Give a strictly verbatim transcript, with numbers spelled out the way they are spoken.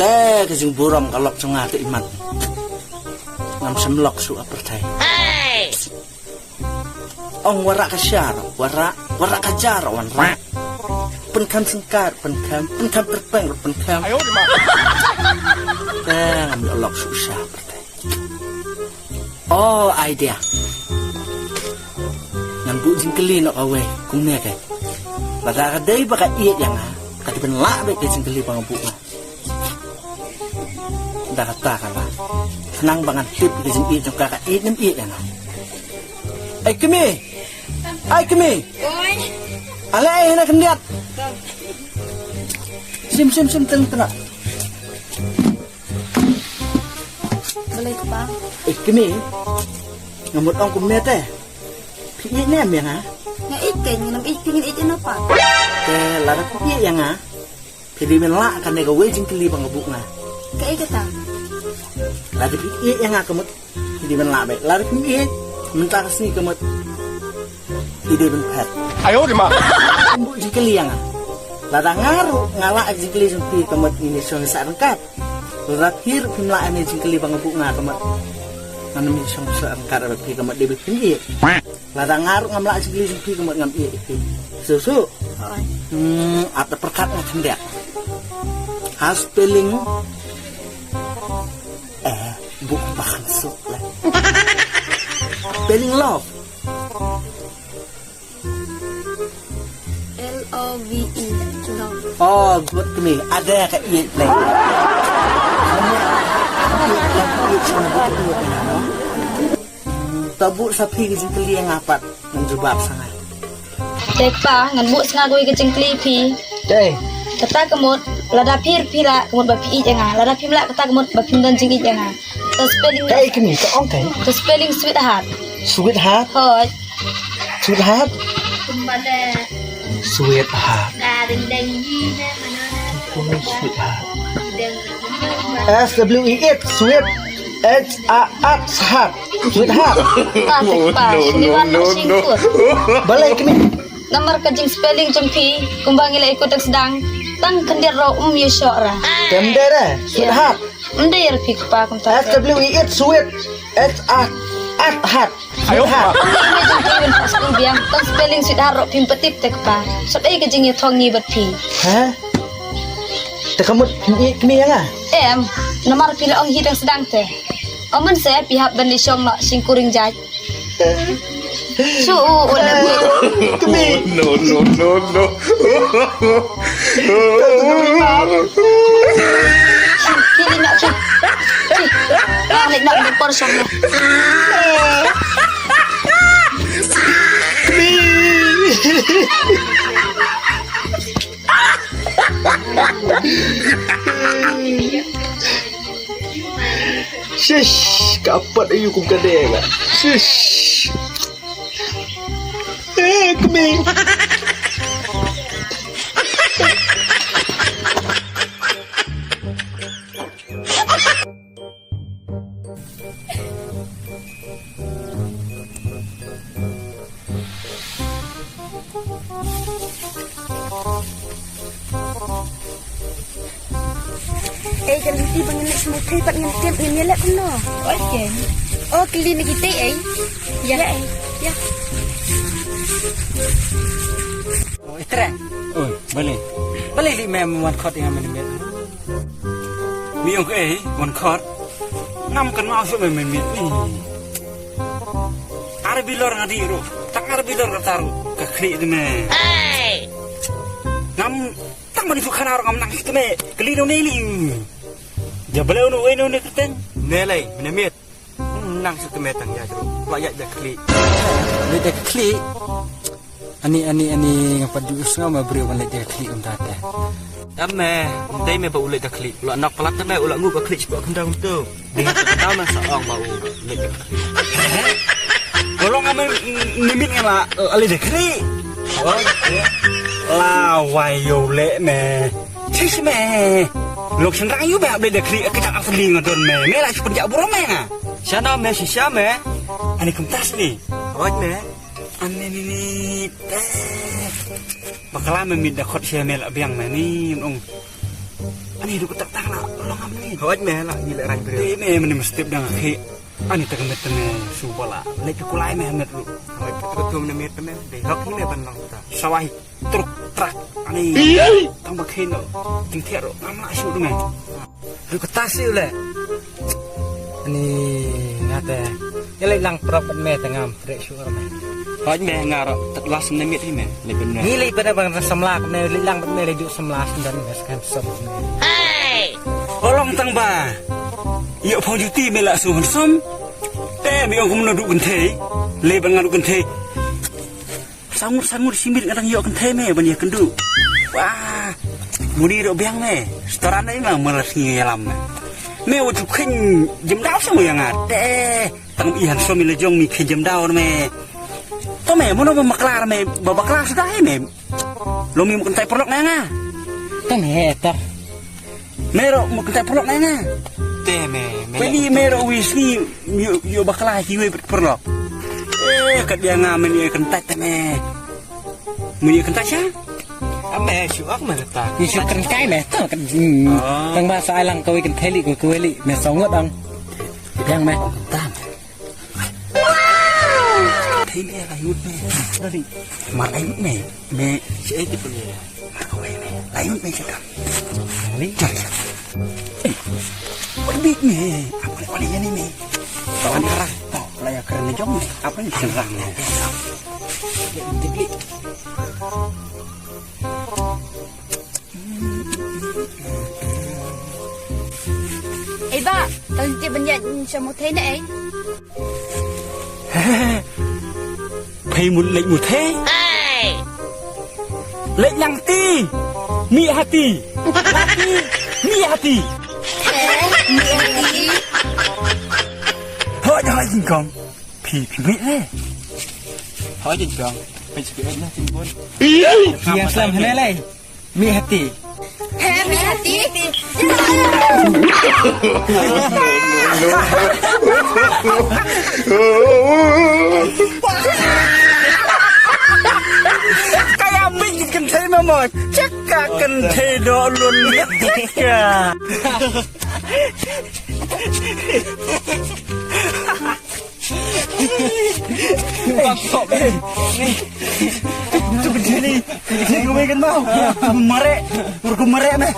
Te ka jingburom ka lok jong nga te imat. Ngam shem lok shuh ha pyrthei. Ong warah ka shar, warah, warah ka jar, wanrah. Pynkham sengkar, pynkham, pynkham tyrpeng, pynkham. Te ngam lok shuh sha pyrthei. Oh, idea. Ngan buh jingkylli noh kawei, kumne ke. Lada ka dei ba ka ïeit ïa nga, ka dei ban lah beit ka jingkylli ba nga buh nga. Da kata ka la. Khnang ba ngan tip ka jingïeit jong ka, ka ïeit ne em ïeit ïa nga. Ai kmie. Ai kmie. Oi. Ale ai hana khyndiat. Shim, shim, shim, teng teng. Balei kpa? Eh, kmie. Nga mut ong kumne te. Phi ïeit ne em ïa nga? Nga ïeit kein, ngam ïeit phi ngin ïeit ïano pat? Te lada phi ïeit ïa nga, phi dei ban lah kane kawei jingkylli ba nga buh nga. Kaei kata? Lada phi ïeit ïa nga ka mut, phi dei ban lah beit. Lada phim ïeit, mynta ka sngi ka mut, phi dei ban phet. Ayo di ma. Buh jingkylli ïa nga. Lada nga ruh nga lah jingkylli jong phi ka mut, ngin ïa shong sah ryngkat. Lada phi ruh phim lah ïa kane jingkylli ba nga buh nga ka mut, ngan ym ïa shong sah ryngkat bad phi ka mut, dei ba phim ïeit. Lada nga ruh ngam lah jingkylli jong phi ka mut, ngam ïeit ïa phi. Shu shu. Hmm, ap da pyrkhat nga khyndiat. Ha spelling. Eh, buh ba khansuk lah. Spelling love. L O V E, love. Oh, good to me. Ada ka ïeit leh. Ta buh sa phi ka jingkylli ïa nga pat, ngan jubab sa nga. Te kpa, ngan buh sa nga kawei ka jingkylli phi. Te. Kata ka mut, lada phi ruh phi lah, ka mut ba phi ïeit ïa nga. Lada phim lah, kata ka mut ba phim don jingïeit ïa nga. Te spelling. Kaei kmie, to ong kaei? Te spelling sweetheart. Sweetheart? Hooid. Sweetheart? Kumba le. Sweetheart. Ka ding ding yi ne mana ne. Kumba sweetheart. Ding. S W E E T, sweet. H A T, heart. Sweetheart. Ah, te kpa. No, no, no, no. Balei kmie? Namar ka jingspelling jong phi, kumba ngi la ikut tang sdang, tang khyndiat ruh um ïoh shoh ra. Te ym dei re, sweetheart. Ym dei re phi kpa kumta. S W E E T, sweet. H A T, heart. Ayo. Sweetheart. Ym dei jong phi ban skul biang, tang spelling sweetheart ruh phim pat tip te kpa. Sot ei ka jingïathong ngi bad phi. Ha? Te ka mut phim ïeit kmie ïa nga? Em, namar phi la ong hi tang sdang te. Ym man se phi hap ban leit shong noh shingkuring jait. Shu u u le. Kmie. No, no, no, no. Kili na ki. Ki. Yang ni nak depor sana. Kmie. Shish, ka pat ayu kum ka deng ah. Shish. Eh, kmie. Ei, ka lynti ba ngan leit sngewthuh pat ngan tip ngan ïaleh kumno. Oi, ken. Oh, kylli na kita ei. Ya. Ya, ei. Ya. Oh, itre. Oi, balei. Balei lei mem wan khot ïa nga mynmiet. Mi ong kaei, wan khot. Ngam kynmaw shuh mynmiet ni. Ar bilor nga dih ruh. Tang ar bilor kata ruh. Ka khlieh te me. Ngam tang ban shu khana ruh ngam nang te me. Kylli nong ne li. Ja balei uno uno ne kyrteng. Ne lei, mynmiet. Nang shu kmet tang ïa jrong. Kwah ïa ja khlieh. Leit ja khlieh. Ani, ani, ani nga pat ju sngew ma briew ban leit ja khlieh kumta te. Em me, um dei me ba u leit ja khlieh. U la nok palat te me, u la nguh ba khlieh shuh khyndaw kumto. Dei khyndaw nang sa ong ba u leit ja khlieh. Ni miet nga la, la leit da khlieh. La wai ïoh leh me. Sis me. Lok shen rang ïoh ba leit da khlieh ka jak asli nga don me. Me la shu pynjah burom me nga. Shano me shisha me. Ani kumtas ni. Hoi me. Ani ni ni. Bakla me miet da khot sha me la biang me ni ong. Ani du ka tak tak la long am ni. Hoi me la ni le rang bre. Ni me mene mesti dang khi. Ani tak met me su bala. Lek ke kulai me met lu. Hoi ke tu me met me. Dei hok hi me ban long ta. Sawai truk trak. Ani. Tang ba khin lo. Ting thiar lo. Ngam la shu me. Ru ka tas yu le. Ani ngate. Ya le lang prok ban me tengam. Re shu me. Hoj me nga ro tet las ne mit hi me. Le ben me. Ni le ben bang samla ne le lang ben me le ju samla sendan me skam som. Hey! Olong tang ba. Yo phong juti me la su hansom. Te me ong kumno du kenthe. Le ben nga du kenthe. Sangur sangur simit nga dang yo kenthe me ban ya kendu. Wah. Muni ro biang me. Setoran dai ma malas ngi yalam me. Me wa chup khin jemdaw sa mo ya nga. Te. Tang i hansom i la jong mi khe jem daw me. To me mono ba maklar me ba baklar sudah he me. Lo mi mu kentai perlok na nga. To me to. Me ro mu kentai perlok na nga. Te me me. Peli me ro wis ni yo yo baklar ki we perlok. Eh kat dia nga me ni kentai te me. Me ni kentai sha. Ame shu ak me ta. Ni shu kentai me to kan. Tang ba sa alang kawi kentai li kawi li me songot ang. Yang me. Tam. Thei me la yut me. Sorry. Mar la yut me. Me. Siya ito pun ya. Ako me me. La yut me siya. Sorry. Sorry. Eh. Wani me. Apa ni wani ni me. Kawan arah. Oh, la ya keren jong me. Apa ni serang me. Eba, tang ti ban ïa shamu thei ne ei? Phei mut leit mut thei. Leit lang ti. Mi hati. Lati. Mi hati. Hoi hoi jingkong. Phi phi mi ne. Hoi jingkong. Phi spi ne timbun. Iya slam hene lei. Mi hati. He mi hati. Kaya mi kin thei ma mo. Check ka kin thei do lun. Check ka. Bang kok. Tu berdiri. Berdiri gue kan mau. Merek. Merek merek meh.